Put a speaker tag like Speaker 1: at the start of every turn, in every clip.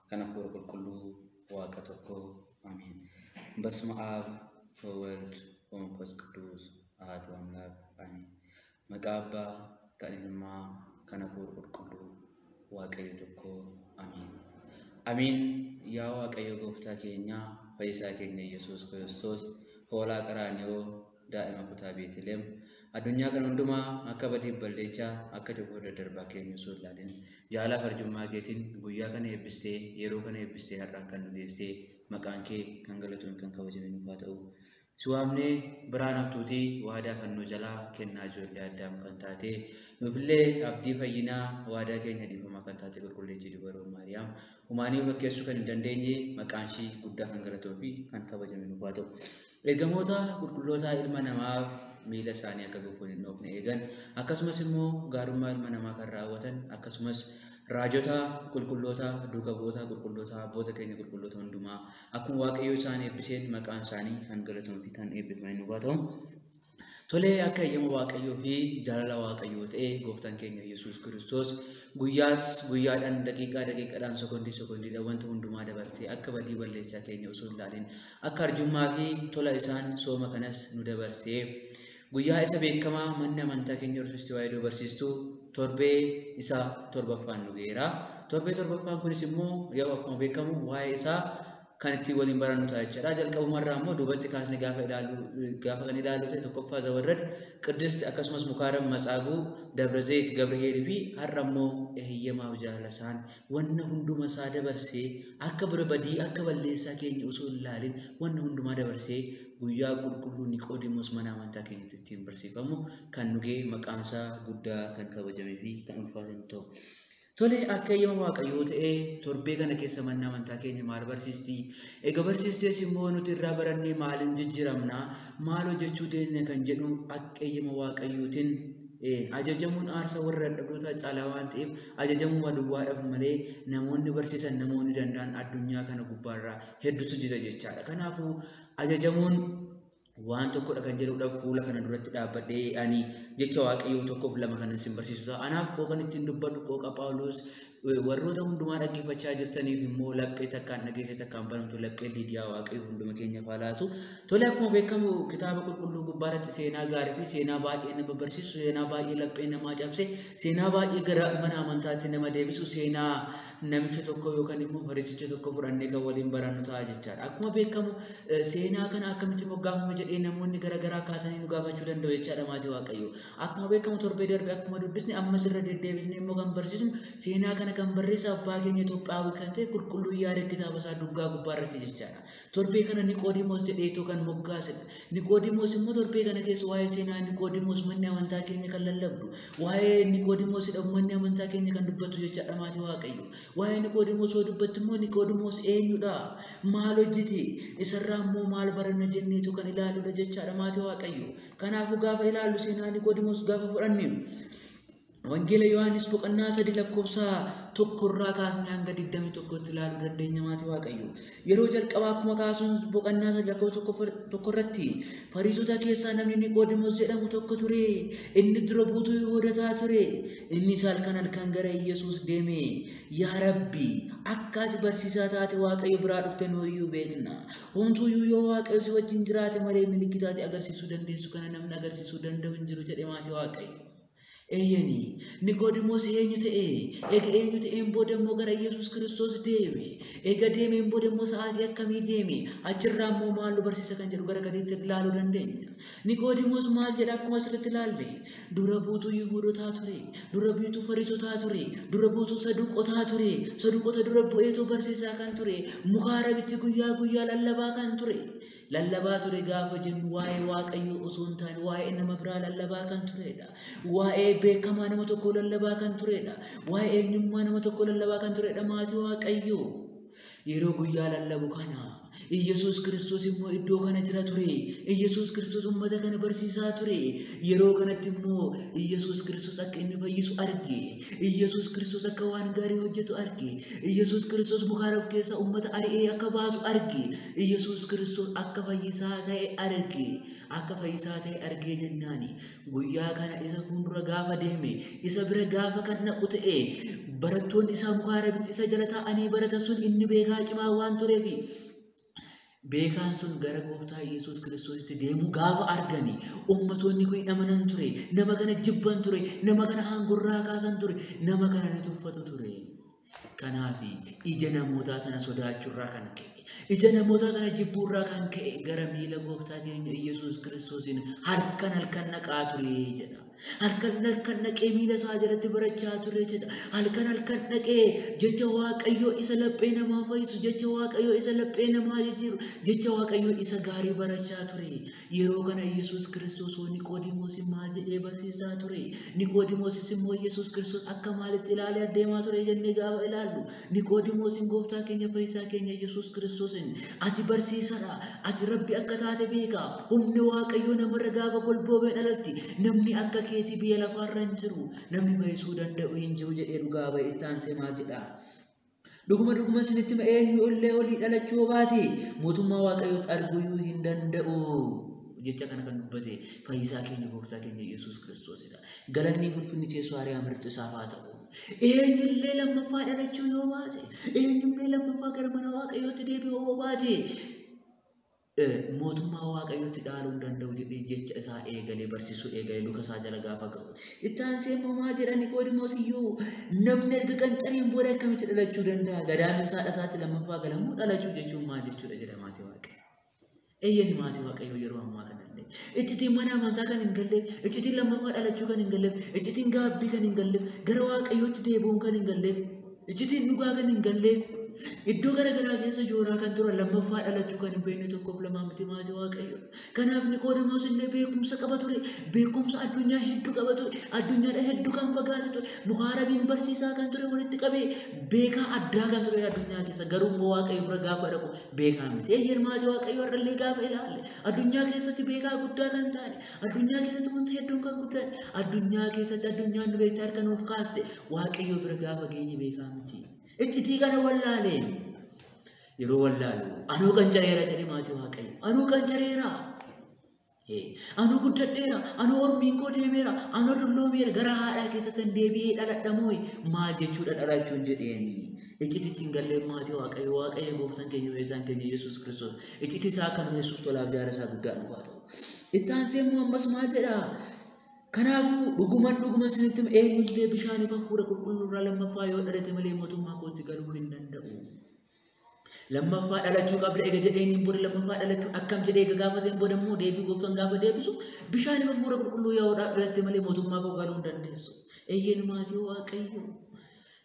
Speaker 1: kan Hafuura Qulqulluu Waaqa tokko. Ameen. በስመ አብ ወወልድ ወመንፈስ ቅዱስ አሐዱ አምላክ አሜን። Maqaa Abbaa kan Ilmaa kan Hafuura Qulqulluu Waaqayyo tokko. Ameen. Ameen. Yaa Waaqayyo Gooftaa keenya Fayyisaa keenya Yesuus Kiristoos hoolaa Qaraaniyoo daa'ima kutaa Beetlehem addunyaa kana hundumaa akka badiif balleechaa akka cubbuu daddarbaa keenya osoo hin ilaalin jaalala arjummaa keetiin guyyaa kana eebbistee yeroo kana eebbistee har'aan kan nu geessee maqaan kee kan galatoon kan kabajame nuuf haa ta'u. Si waamnee biraan haftuutii waadaa fannoo jalaa kennaa ijoollee Addaam kan taate nuufillee abdii fayyinaa waadaa keenya dhiifamaa kan taate qulqulleettii dubaroo Maariyaam humaanii fakkeessuu kan hin dandeenye maqaan ishii guddaa kan galatoo fi kan kabajame nuuf haa ta'u. Ergamoota qulqulloota ilma namaaf miila isaanii akka gufuun hin dhoofne eegan akkasumas immoo gaarummaa ilma namaa kan raawwatan akkasumas raajota qulqulloota duuka bu'oota qulqulloota abboota keenya qulqulloota hundumaa akkuma Waaqayyo isaan eebbiseen maqaan isaanii kan galatoon fi kan eebbifaman nuuf haa ta'u. Tolee, akka eeyyama Waaqayyoo fi jaalala Waaqayyoo ta'ee Gooftaan keenya Yesuus Kiristoos guyyaas guyyaadhaan daqiiqaa daqiiqaadhaan sekoondii sekoondiidhaan wanta hundumaa dabarsee akka badii balleessaa keenya osoo hin ilaalin akka arjummaa fi tola isaan sooma kanas nu dabarsee guyyaa isa beekamaa manni amantaa keenya Ortodoksii Tawaahidoo barsiistuu torbee isaa torbaffaan nu geera. Torbee torbaffaan kunis immoo yoo akkuma beekamu waa'ee isaa kan ittiin waliin barannu ta'a jechaadha. Jalqabumarraa immoo duubatti kaasnee gaafa ilaallu gaafa kan ilaallu ta'e tokkoffaa Zawarrad Qiddist akkasumas Mukaaram Matsaaguu Dabra Zayit Gabriheelii fi har'a immoo eeyyamaaf jaalala isaan wanna hunduma isaa dabarsee akka bira badii akka balleessaa keenya osoo hin ilaalin wanna hundumaa dabarsee guyyaa qulqulluu Niqoodimoos mana amantaa keenyatti ittiin barsiifamu kan nu ga'e maqaan isaa guddaa kan kabajamee fi kan ulfaate nu ta'u. Tole, akka eeyyama Waaqayyoo ta'ee torbee kana keessa manni amantaa keenya maal barsiisti? Egaa barsiistees immoo nuti irraa barannee maaliin jijjiiramna? Maal hojjechuu deemna kan jedhu akka eeyyama Waaqayyootiin ajajamuun aarsaa warra dadhabdootaa caalaa waan ta'eef ajajamuu duwwaadhaaf malee namoonni barsiisan namoonni danda'an addunyaa kana gubbaarraa hedduutu jira jechaadha. Kanaafuu ajajamuun waan tokkodha kan jedhudha fuula kana duratti dhaabbadhee ani jecha Waaqayyoo tokkoof lama kanan isin barsiisu ta'a. Anaaf qooqan ittiin dubbadhu qooqa Phaawulos warroota hundumaa dhaggeeffachaa jirtaniif immoo laphee takkaan dhageesse takkaan banamtu laphee Liidiyaa Waaqayyo hunduma keenyaaf haa laatu. Tole, akkuma beekamu kitaaba qulqulluu gubbaarratti seenaa gaarii fi seenaa baay'ee nama barsiisu, seenaa baay'ee laphee namaa cabse, seenaa baay'ee gara mana amantaatti nama deebisu, seenaa namicha tokko yookaan immoo fariisicha tokko fudhannee kan waliin barannu ta'a jechaadha. Akkuma beekamu seenaa kana akkamitti moggaafame jedhee namoonni garaagaraa kaasanii nu gaafachuu danda'u jechaadha maatii Waaqayyo. Akkuma beekamu torbee darbe akkuma dubbisne ammas irra deddeebisne immoo kan barsiisnu seenaa kana kan barreesse abbaa keenya Itoophiyaawii kan ta'e qulqulluu Yaareed kitaaba isaa duggaa gubbaarratti jechaadha. Torbee kana Niqoodimoos jedheetoo kan moggaasedha. Niqoodimoos immoo torbee kana keessa waa'ee seenaa Niqoodimoos manni amantaa keenya kan lallabdu waa'ee Niqoodimoosidha manni amantaa keenya kan dubbatu jechaadha maatii Waaqayyo. Waa'ee Niqoodimoos yoo dubbattu immoo Niqoodimoos eenyudha? Maal hojjete? Isarraa immoo maal baranna jenneetu kan ilaaludha jechaadha maatii Waaqayyo. Kanaafuu gaafa ilaallu seenaa Niqoodimoos gaafa fudhanne Wangeela Yohaannis boqonnaa 3 lakkoofsa 1 irraa kaasnee hanga 21tti ilaaluu dandeenya maatii Waaqayyo. Yeroo jalqabaa akkuma kaasuun boqonnaa 3 lakkoofsa 1 irratti Fariisota keessaa namni Niqoodimoos jedhamu tokko ture. Inni dura buutuu Yihuudootaa ture. Innis halkan halkan gara Iyyasuus deeme. Yaa Rabbi, akka ati barsiisaa taate Waaqayyo biraa dhufte nuyiyyuu beekna. Homtuuyyuu yoo Waaqayyo si wajjin jiraate malee milikkita ati agarsiisuu dandeessu kana namni agarsiisuu danda'u hin jiru jedhe maatii Waaqayyo. Eeyyanii, Niqoodimoos eenyu ta'e? Eega eenyu ta'een booda immoo gara Yesuus Kiristoos deeme. Eega deemeen booda immoo sa'aatii akkamii deeme? Achirraa immoo maal nu barsiisa kan jedhu gara gadiitti ilaaluu dandeenya. Niqoodimoos maal jedha akkuma asirratti ilaalle? Dura buutuu Yihuudootaa ture, dura buutuu Fariisotaa ture, dura buutuu Saduuqotaa ture, Saduuqota dura bu'eetoo barsiisaa kan ture, muka Arabitti guyyaa guyyaa lallabaa kan ture. Lallabaa ture gaafa jennu waa'ee Waaqayyoo osoo hin taane waa'ee nama biraa lallabaa kan turedha. Waa'ee beekamaa nama tokkoo lallabaa kan turedha. Waa'ee eenyummaa nama tokkoo lallabaa kan turedha maatii Waaqayyoo. Yeroo guyyaa lallabu kana Iyyasuus Kiristoos immoo iddoo kana jira ture. Iyyasuus Kiristoos uummata kana barsiisaa ture. Yeroo kanatti immoo Iyyasuus Kiristoos akka inni fayyisu arge. Iyyasuus Kiristoos akka waan gaarii hojjetu arge. Iyyasuus Kiristoos mukaarab keessa uummata ari'ee akka baasu arge. Iyyasuus Kiristoos akka fayyisaa ta'e arge. Akka fayyisaa ta'e argee jennaani guyyaa kana isa fuuldura gaafa deeme, isa bira gaafa kan naqu ta'e, barattoonni isaa mukaarabitti isa jala taa'anii baratan sun inni beekaa cimaa waan tureef beekaan sun gara gooftaa Yesuus Kiristoositti deemuu gaafa argani ummatoonni kun hin amanan ture, nama kana jibban ture, nama kana aangorraa kaasan ture, nama kana ni tuffatu ture. Kanaaf ija namootaa sana sodaachuurraa kan ka'e, ija namootaa sana jibbuurraa kan ka'e gara miila gooftaa keenya Yesuus Kiristoosiin halkan halkan naqaa ture jedha. Halkan halkan naqee miila isaa jalatti barachaa ture jedha. Halkan halkan naqee jecha Waaqayyoo isa laphee namaa fayyisu, jecha Waaqayyoo isa laphee namaa jijjiiru, jecha Waaqayyoo isa gaarii barachaa ture. Yeroo kana Yesuus Kiristoos Niqoodimoos maal jedhee barsiisaa ture? Niqoodimoosis immoo Yesuus Kiristoos akka maalitti ilaalee adeemaa ture jennee gaafa ilaallu, Niqoodimoosiin gooftaa keenya fayyisaa keenya Yesuus Kiristoosin, ati barsiisadha, ati Rabbi akka taate beeka, humni Waaqayyoo namarra gaafa golboobeen alatti namni akka keetii biyya lafaarra hin jiru, namni fayyisuu danda'u hin jiru jedhee dhugaa ba'e. Itti aansee maal jedhaa? Dhuguma dhuguma isinitti hima, eenyu illee olii dhalachuu baate mootummaa Waaqayyootti arguu hin danda'u. Jecha kana kan dubbate fayyisaa keenya gooftaa keenya Yesuus Kiristoosidha. Galanni ulfinni teessoo Ariyaam irratti isaaf haa ta'u. Eenyullee lammaffaa dhalachuu yoo baate, eenyullee lammaffaa gara mana Waaqayyootti deebi'uu yoo baate mootummaa Waaqayyootti dhaaluu hin danda'u jedhee jecha isaa eegalee barsiisuu eegalee luka isaa jala gaafa ga'u. Itti aansee immoo maal jedha Niqoodimoos iyyuu, namni erga qancariin booda akkamitti dhalachuu danda'a? Gadaamessa haadha isaatti lammaffaa galamuu dhalachuu jechuun maal jechuudha jedha maatii Waaqayyo. Eeyyani maatii Waaqayyoo, yeroo ammaa kanallee iccitiin mana amantaa kan hin galleef, iccitiin lammaffaa dhalachuu kan hin galleef, iccitiin gaabbii kan hin galleef, gara Waaqayyootti deebi'uun kan hin galleef, iccitiin dhugaa kan hin galleef, iddoo gara garaa keessa jooraa kan turan, lammaffaa dhalachuu kan hin beekne tokkoof lamaa miti maatii Waaqayyo. Kanaaf Niqoodimoos illee beekumsa qaba ture, beekumsa addunyaa hedduu qaba ture, addunyaadha hedduu kan fagaate ture, mukaarabiin barsiisaa kan ture, walitti qabee beekaa addaa kan ture addunyaa keessa, garuu immoo Waaqayyo bira gaafa dhaqu beekaa miti. Eeyyeen maatii Waaqayyo, har'allee gaafa ilaalle addunyaa keessatti beekaa guddaa kan taane, addunyaa keessatti wanta hedduun kan guddaan, addunyaa keessatti addunyaan nu beektee harka nuuf kaaste, Waaqayyo bira gaafa geenye beekaa miti. Iccitii kana wallaalee yeroo wallaalu anuu qancareera jedhe maatii Waaqayyo. Anuu qancareera. Anuu guddadheera, anuu ormiin koo deemeera, anuu dulloomeera, gara haadhaa keessatti deebi'ee dhaladhamoo maal jechuudha dhalachuun jedheeni. Iccitichi hin galleen maatii Waaqayyo. Waaqayyo gooftaan keenya fayyisaan keenya Yesuus Kiristoos icciti isaa kan Yesuus tolaaf jaara isaa guddaa nu haa ta'u. Itti aansee immoo ammas maal jedhaa? Kanaafuu dhuguman dhuguman isinitti hima, eenyullee bishaaniif hafuura qulqulluu irraa lammaffaa yoo dhalate malee mootummaa kootti galuu hin danda'u. Lammaffaa dhalachuu qabda ega jedheen booda, lammaffaa dhalachuun akkam jedhee ega gaafateen booda immoo deebii gooftaan gaafa deebisu, bishaaniif hafuura qulqulluu yoo dhalatte malee mootummaa koo galuu hin dandeessu. Eeyyeen maatii Waaqayyo.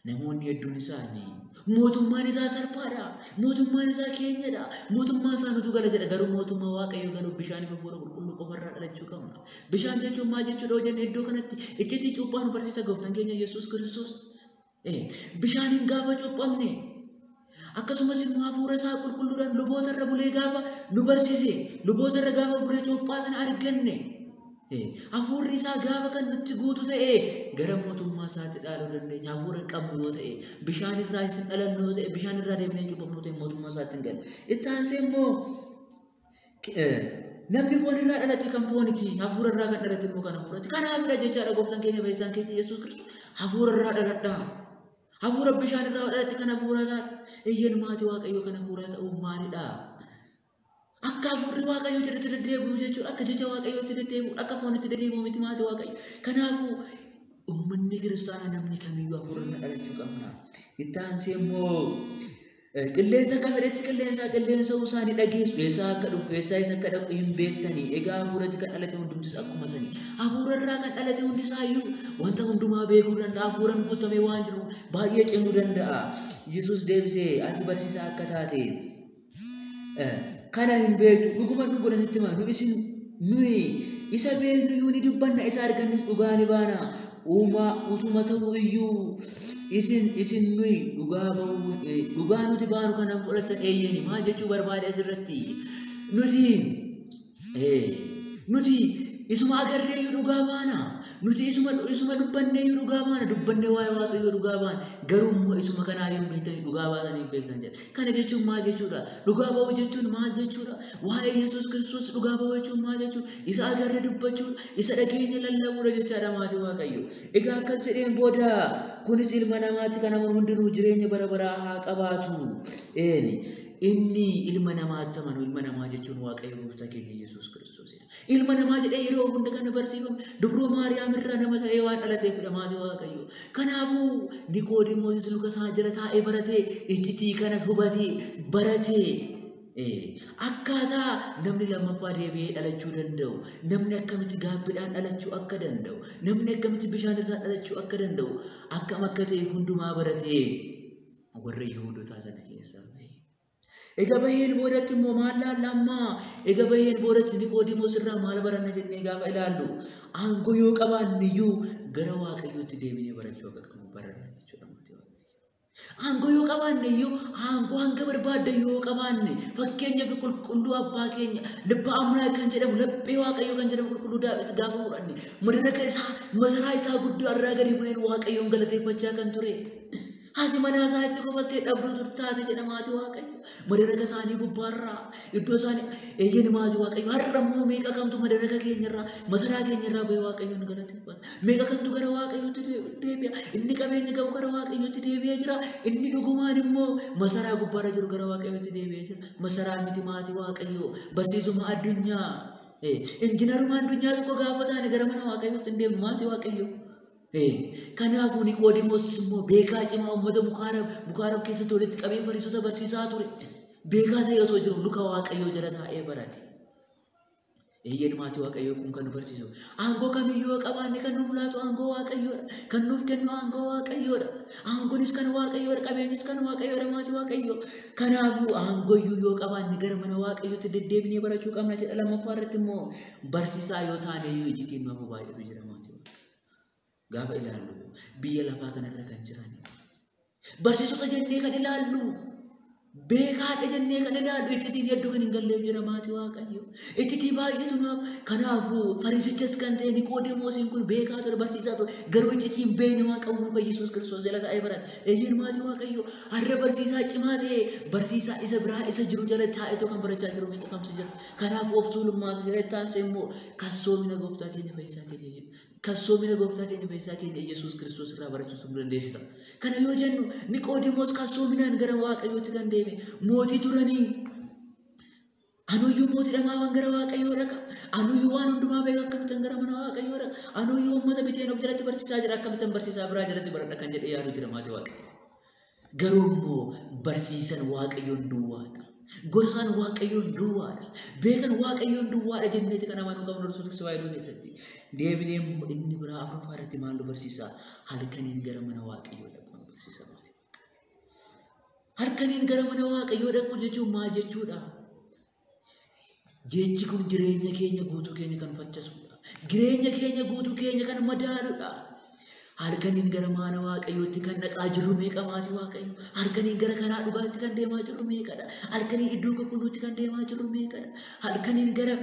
Speaker 1: Namoonni hedduun isaanii mootummaan isaa salphaadha, mootummaan isaa keenyadha, mootummaan isaa nutu gala jedha. Garuu mootummaa Waaqayyo galuuf bishaaniif hafuura qulqulluu qofarraa dhalachuu qabna. Bishaan jechuun maal jechuudha yoo jenne, iddoo kanatti iccitii cuuphaa nu barsiisa gooftaan keenya Yesuus Kiristoos. Bishaaniin gaafa cuuphamne, akkasumas immoo hafuura isaa qulqulluudhaan luboota irra bulee gaafa nu barsiise, luboota irra gaafa bulee cuuphaa sana arganne, hafuurri isaa gaafa kan nutti guutu ta'e gara mootummaa isaatti dhaaluu dandeenya. Hafuura hin qabnu yoo ta'e, bishaan irraa isin dhalannu yoo ta'e, bishaan irraa deemnee hin cuuphamnu ta'e, mootummaa isaatti hin galu. Itti aansee immoo namni foon irraa dhalate kan fooniti, hafuura irraa kan dhalate immoo kan hafuurati. Kanaafidha jechaadha gooftaan keenya fayyisaan keenya Yesuus Kiristoos hafuura irraa dhaladhaa. Hafuura bishaan irraa dhalate kan hafuuraa taate. Eeyyeen maatii Waaqayyoo, kan hafuuraa ta'uun maalidha? Akka hafuurri Waaqayyoo jedhutti deddeebi'u jechuudha. Akka jecha Waaqayyootti deddeebi'u, akka foonitti deddeebi'u miti maatii Waaqayyo. Kanaafuu uummanni kiristaanaa namni kamiyyuu hafuura irraa dhalachuu qabna. Itti aansee immoo qilleensa akka fedhetti qilleensa qilleensa isaanii dhageessu, eessaa akka dhufu, eessaa isa akka dhaqu hin beektanii. Egaa hafuuratti kan dhalate hundumtis akkuma sanii. Hafuura irraa kan dhalate hundisaayyuu wanta hundumaa beekuu danda'a. Hafuuraan guutamee waan jiru baay'ee cimuu danda'a. Yesuus deebisee, ati barsiisaa akka taate kana hin beektu? Dhuguma dhuguma sitti hima, nu isin nuyi isa beeknu iyyuu ni dubbanna, isa argannis dhugaa ni baana. Uumaa utuma ta'uu iyyuu Isin nuyi dhugaa ba'uu dhugaa nuti baanu kanan fudhattan eeyyani. Maal jechuu barbaade asirratti? Nuti isuma agarreeyyuu dhugaa baana. Nuti isuma dubbanneeyyuu dhugaa baana. Dubbannee waa'ee Waaqayyoo dhugaa baana. Garuu immoo isuma kanaa hin beektanii dhugaa baatanii hin beektan jedha. Kana jechuun maal jechuudha? Dhugaa ba'uu jechuun maal jechuudha? Waa'ee Yesuus Kiristoos dhugaa ba'uu jechuun maal jechuudha? Isa agarree dubbachuudha. Isa dhageenye lallabuudha jechaadha maatii Waaqayyoo. Egaa akkas jedheen booda kunis ilma namaatti kan amanu hundinuu jireenya bara baraa haa qabaatu. Inni ilma namaatti amanu, ilma namaa jechuun Waaqayyo gooftaa keenya Yesuus Kiristoosidha. Ilma namaa jedhee yeroo hunda kan barsiifamu dubroo Maariyaam irraa nama ta'ee waan dhalateefidha maatii Waaqayyo. Kanaafuu Niqoodimoosis luka isaa jala taa'ee baratee iccitii kanas hubatee baratee akkaataa namni lammaffaa deebi'ee dhalachuu danda'u, namni akkamitti gaabbiidhaan dhalachuu akka danda'u, namni akkamitti bishaan irraa dhalachuu akka danda'u, akkam akka ta'e hundumaa baratee warra Yihuudotaa sana keessaa bahe. Egaa baheen boodatti immoo maal laalla ammaa? Egaa baheen boodatti Niqoodimoos irraa maal baranna jennee gaafa ilaallu, aangoo yoo qabaanne iyyuu gara Waaqayyootti deebinee barachuu akka qabnu baranna jechuudha maatii Waaqayyoo. Aangoo yoo qabaanne iyyuu, aangoo hanga barbaadde yoo qabaanne, fakkeenyaaf qulqulluu abbaa keenya Lubba Amlaa kan jedhamu, laphee Waaqayyoo kan jedhamu qulqulluu Daawit gaafa fudhanne, madaraka isaa masaraa isaa guddaa irraa gadi bu'een Waaqayyoon galateeffachaa kan ture. Haati manaa isaa itti kofaltee dhabduu taate jedha maatii Waaqayyo. Madaraka isaanii gubbaarraa iddoo isaanii eeyyeen maatii Waaqayyo. Har'a immoo meeqa kamtu madaraka keenyarraa masaraa keenyarraa bahee Waaqayyoon galateeffata? Meeqa kamtu gara Waaqayyootti deebi'a? Inni qabeenya qabu gara Waaqayyootti deebi'ee jira. Inni dhugumaan immoo masaraa gubbaarra jiru gara Waaqayyootti deebi'ee jira. Masaraa miti maatii Waaqayyoo, barsiisuma addunyaa, injiinaruma addunyaa tokko gaafa taane gara mana Waaqayyootti hin deemnu maatii Waaqayyoo. Kanaafuu Niqoodimoos immoo beekaa cimaa uummata mukaarab keessatti walitti qabee fariisota barsiisaa ture. Beekaa ta'ee osoo jiru luka Waaqayyoo jala taa'ee barate. Eeyyeen maatii Waaqayyoo, kun kan nu barsiisu. Aangoo kamiyyuu yoo qabaanne kan nuuf laatu aangoo Waaqayyoodha. Kan nuuf kennu aangoo Waaqayyoodha. Aangoonis kan Waaqayyoodha. Qabeenyis kan Waaqayyoodha maatii Waaqayyoo. Kanaafuu aangoo iyyuu yoo qabaanne gara mana Waaqayyootti deddeebinee barachuu qabna jedha. Lammaffaa irratti immoo barsiisaa yoo taane iyyuu iccitiin nu hafu baay'eetu jira maatii Waaqayyoo. Gaafa ilaallu biyya lafaa kanarra kan jiran barsiisota jennee kan ilaallu, beekaadha jennee kan ilaallu, iccitiin hedduu kan hin galleef jira maatii Waaqayyo. Iccitii baay'eetu nuuf. Kanaafuu fariisichas kan ta'e Niqoodimoosiin kun beekaa ture, barsiisaa ture, garuu iccitii hin beekne waan qabuuf luka Yesuus Kiristoos jala taa'ee barate. Eeyyeen maatii Waaqayyo, har'a barsiisaa cimaa ta'e barsiisaa isa biraa isa jiru jala taa'eetoo kan barachaa jiru meeqa kamtu jira? Kanaafuu of tuulummaatu jira. Itti aansee immoo kassoomina gooftaa keenya fayyisaa keenya jedhu. Kassoomina gooftaa keenya fayyisaa keenya Yesuus Kiristoos irraa barachuu nu dandeessisa. Kana yoo jennu Niqoodimoos kassoominaan gara Waaqayyootti kan deeme mootii turanii. Anuyyuu mootiidha maafan gara Waaqayyoo dhaqa? Anuyyuu waan hundumaa beeku akkamittan gara mana Waaqayyoo dhaqa? Anuyyuu uummata biteen of jalatti barsiisaa jira akkamittan barsiisaa biraa jalatti baradha kan jedhee yaadu jira maatii Waaqayyoo. Garuu immoo barsiisan Waaqayyoon duwwaadha. Gorsaan Waaqayyoon duwwaadha. Beekan Waaqayyoon duwwaadha jenneeti kan amanuu qabnu Ortodoksii Tawaahidoo keessatti. Deebinee immoo inni biraa afuraffaa irratti maal nu barsiisa? Halkaniin gara mana Waaqayyoo dhaquu nu barsiisa maatii Waaqayyoo. Halkaniin gara mana Waaqayyoo dhaquu jechuun maal jechuudha? Jechi kun jireenya keenya guutuu keenya kan faccasudha. Jireenya keenya guutuu keenya kan madaaludha. Halkaniin gara mana Waaqayyootti kan dhaqaa jirru meeqa maatii Waaqayyo? Halkaniin gara karaa dhugaatti kan deemaa jirru meeqadha? Halkaniin iddoo qulqulluutti kan deemaa jirru meeqadha? Halkaniin gara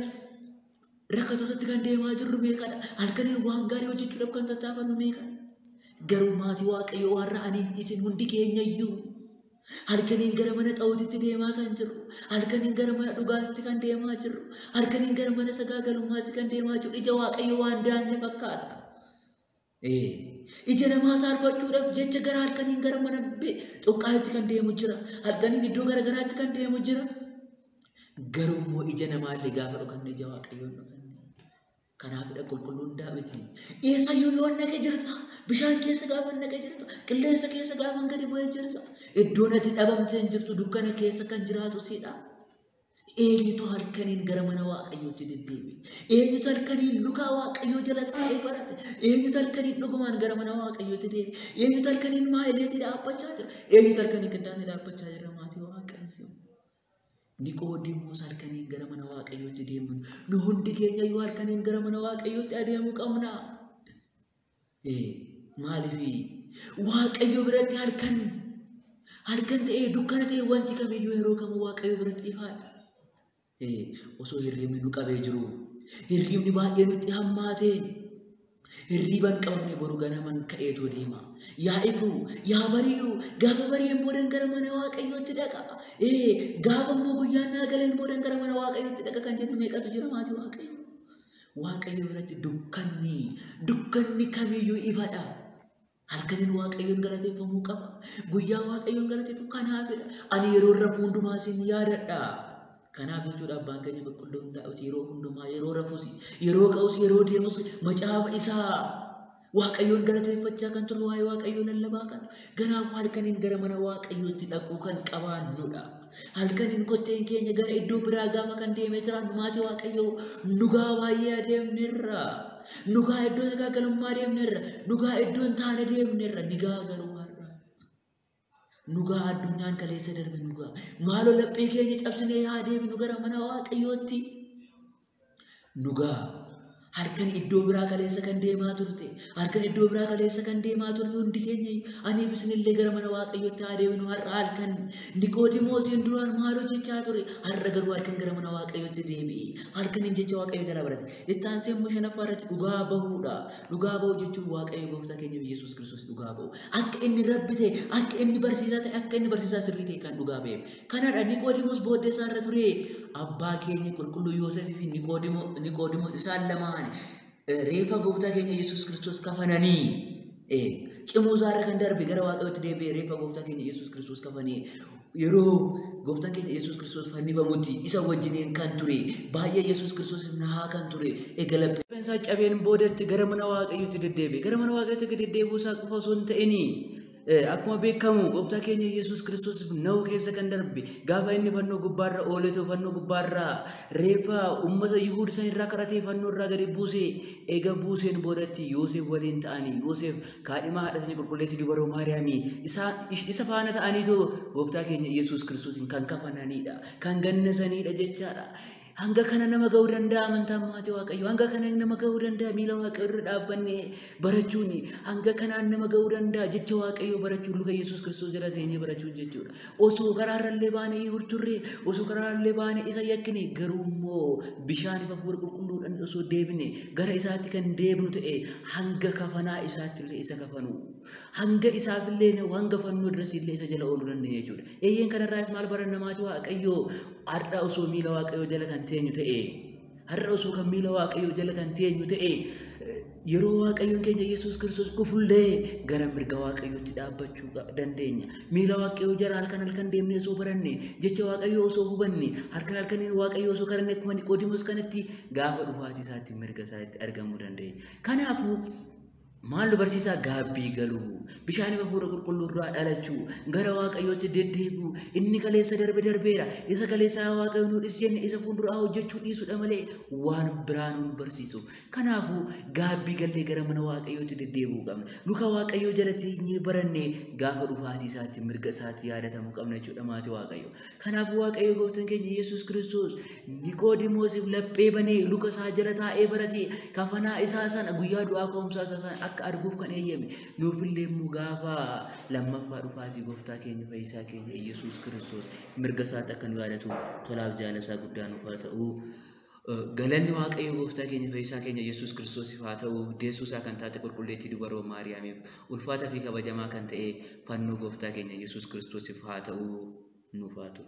Speaker 1: rakkatootatti kan deemaa jirru meeqadha? Halkaniin waan gaarii hojjechuudhaaf kan tattaafannu meeqadha? Garuu maatii Waaqayyoo, warra aniif isin hundi keenya iyyuu halkaniin gara mana xaawutitti deemaa kan jirru, halkaniin gara mana dhugaatti kan deemaa jirru, halkaniin gara mana sagaagalummaatti kan deemaa jirru ija Waaqayyoo waan daanne fakkaata. Ija namaa saalfachuudhaaf jecha gara halkaniin gara mana xoqqaaatti kan deemu jira. Halkaniin iddoo garagaraatti kan deemu jira. Garuu immoo ija namaallee gaafa dhokanne ija Waaqayyoon dhokanne. Kanaafidha qulqulluun Daawiti. Eessayyuu yoo naqee jirta. Bishaan keessa gaafa naqee jirta. Qilleensa keessa gaafa gadi bu'ee jirta. Iddoon ati dhabamtee hin jirtu, dukkana keessa kan jiraatu siidha. Eenyutu halkaniin gara mana Waaqayyootti deddeebi'e? Eenyutu halkaniin luka Waaqayyoo jala taa'ee barate? Eenyutu halkaniin dhugumaan gara mana Waaqayyootti deebi'e? Eenyutu halkaniin maayileetii dhaabbachaa jira? Eenyutu halkaniin qindaatee dhaabbachaa jira maatii Waaqayyoo? Niqoodimoos halkaniin gara mana Waaqayyootti deemuun, nu hundi keenya iyyuu halkaniin gara mana Waaqayyootti adeemuu qabna. Maaliif Waaqayyo biratti halkan halkan ta'ee dukkana ta'ee wanti kamiyyuu yeroo kamuu Waaqayyo biratti ifaadha. Osoo hirribni nu qabee jiru, hirribni baay'ee nutti hammaate, hirriban qabamne boru ganaman ka'eetoo deema. Yaa ifu, yaa bari'u, gaafa bari'een boodan gara mana Waaqayyootti dhaqa. Gaafa immoo guyyaan naa galeen boodan gara mana Waaqayyootti dhaqa kan jedhu meeqatu jira maatii Waaqayyo. Waaqayyo biratti dukkanni kamiyyuu ifadha. Halkaniin Waaqayyoon galateeffamuu qaba. Guyyaa Waaqayyoon galateeffamu kanaafidha. Ani yeroo rafu hundumaa sin yaadadha. Kanaaf jechuudha abbaan keenya qulqulluun Daawit yeroo hundumaa yeroo rafus, yeroo ka'us, yeroo deemus macaafa isaa Waaqayyoon galateeffachaa kan ture, waa'ee Waaqayyoo lallabaa kan. Kanaaf halkaniin gara mana Waaqayyootti dhaquu kan qabaannudha. Halkaniin kotteen keenya gara iddoo biraa gaafa kan deemee jiraannu maatii Waaqayyoo nugaa baay'ee adeemnerra. Nugaa iddoo sagaagalummaa deemnerra. Nugaa iddoo hin taane deemnerra. Nigaa garuu har'a. Nugaa addunyaan kaleessa darbe nugaa. Maaloo laphee keenya cabsinee haa deebinu gara mana Waaqayyootti. Nugaa halkan iddoo biraa kaleessa kan deemaa turte, halkan iddoo biraa kaleessa kan deemaa turre hundi keenya aniif isinillee gara mana Waaqayyootti haa deebinu har'a halkan. Niqoodimoosiin duraan maal hojjechaa ture? Har'a garuu halkan gara mana Waaqayyootti deebi'e. Halkaniin jecha Waaqayyoo jalaa barate. Itti aansee immoo shanaffaa irratti dhugaa bahuudha. Dhugaa bahu jechuun Waaqayyo gooftaa keenya Yesuus Kiristoos dhugaa bahu. Akka inni Rabbi ta'e, akka inni barsiisaa ta'e, akka inni barsiisaa sirrii ta'e kan dhugaa ba'eef. Kanaadha Niqoodimoos booddee isaa irra ture. Abbaa keenya qulqulluu Yoosefii fi Niqoodimoos isaan lamaan reeffa gooftaa keenya Yesuus Kiristoos kafananii cimuu isaarra kan darbe gara Waaqayyootti deebi'ee reeffa gooftaa keenya Yesuus Kiristoos kafanii yeroo gooftaan keenya Yesuus Kiristoos fannifamutti isa wajjiniin kan ture, baay'ee Yesuus Kiristoos nahaa kan ture, eega lapheen isaa cabeen boodatti gara mana Waaqayyootti deddeebi'e. Gara mana Waaqayyootti deddeebi'uu isaa qofa osoo hin ta'in, akkuma beekamu gooftaa keenya Yesuus Kiristoos na'u keessa kan darbe gaafa inni fannoo gubbaarra ooletu, fannoo gubbaarra reeffa uummata Yihuud san irraa kadhatee fannoo irraa gadi buuse. Eega buuseen boodatti Yoosef waliin ta'anii, Yoosef kaadhimaa haadha keenya qulqulleettii dubaroo Maariyaamii isa faana ta'aniitoo gooftaa keenya Yesuus Kiristoosiin kan kafananidha, kan gannasanidha jechaadha. Hanga kana nama ga'uu danda'a amantaan maatii Waaqayyoo. Hanga kana nama ga'uu danda'a miila Waaqayyoo irra dhaabbannee barachuun. Hanga kanaan nama ga'uu danda'a jecha Waaqayyoo barachuun, luka Yesuus Kiristoos jala teenyee barachuun jechuudha. Osoo karaarrallee baanee turre, osoo karaarrallee baanee isa yakkine, garuu immoo bishaan hafuura qulqulluudhaan osoo deebine gara isaatti kan deebinu ta'e, hanga kafanaa isaatti illee isa kafanu. Hanga isaafillee hanga fannoo duras illee isa jala ooluu dandeenya jechuudha. Eeyyeen, kanarraas maal baranna maatii Waaqayyoo? Har'a osoo miila Waaqayyoo jala kan teenyu ta'e, har'a osoo kan miila Waaqayyoo jala kan teenyu ta'e, yeroo Waaqayyoon keenya Yesuus Kiristoos dhufullee gara mirga Waaqayyootti dhaabbachuu dandeenya. Miila Waaqayyoo jala halkan halkan deemnee osoo baranne, jecha Waaqayyoo osoo hubanne, halkan halkaniin Waaqayyoo osoo kadhanne, akkuma Niqoodimoos kanatti gaafa dhufaatii isaatti mirga isaatti argamuu dandeenya. Kanaafuu maal nu barsiisaa? Gaabbii galuu, bishaan hafuura qulqulluu irraa dhalachuu, gara Waaqayyootti deddeebi'uu. Inni kaleessa darbe darbeera. Isa kaleessa Waaqayyo nu dhis jenne isa fuulduraa hojjechuu dhiisuudha malee waan biraa nu barsiisu. Kanaafuu gaabbii gallee gara mana Waaqayyootti deddeebi'uu qabna. Luka Waaqayyoo jala teenyee barannee gaafa dhufaatii isaatti mirga isaatti yaadatamuu qabna jechuudha maatii Waaqayyo. Kanaafuu Waaqayyo gooftaan keenya Yesuus Kiristoos Niqoodimoosiif laphee banee luka isaa jala taa'ee barate, kafanaa isaa sana guyyaa du'aa ka'umsaa isaa sana akka arguuf kan eeyyame, nuufillee immoo gaafa lammaffaa dhufaatii gooftaa keenya fayyisaa keenya Yesuus Kiristoos mirga isaatti akka nu yaadatu tolaaf jaala isaa guddaa nuuf haa ta'u. Galanni Waaqayyo gooftaa keenya fayyisaa keenya Yesuus Kiristoosiif haa ta'u. Deessuu isaa kan taate qulqulleettii dubaroo Maariyaamiif, ulfaataa fi kabajamaa kan ta'e fannoo gooftaa keenya Yesuus Kiristoosiif haa ta'u, nuuf haa ta'u.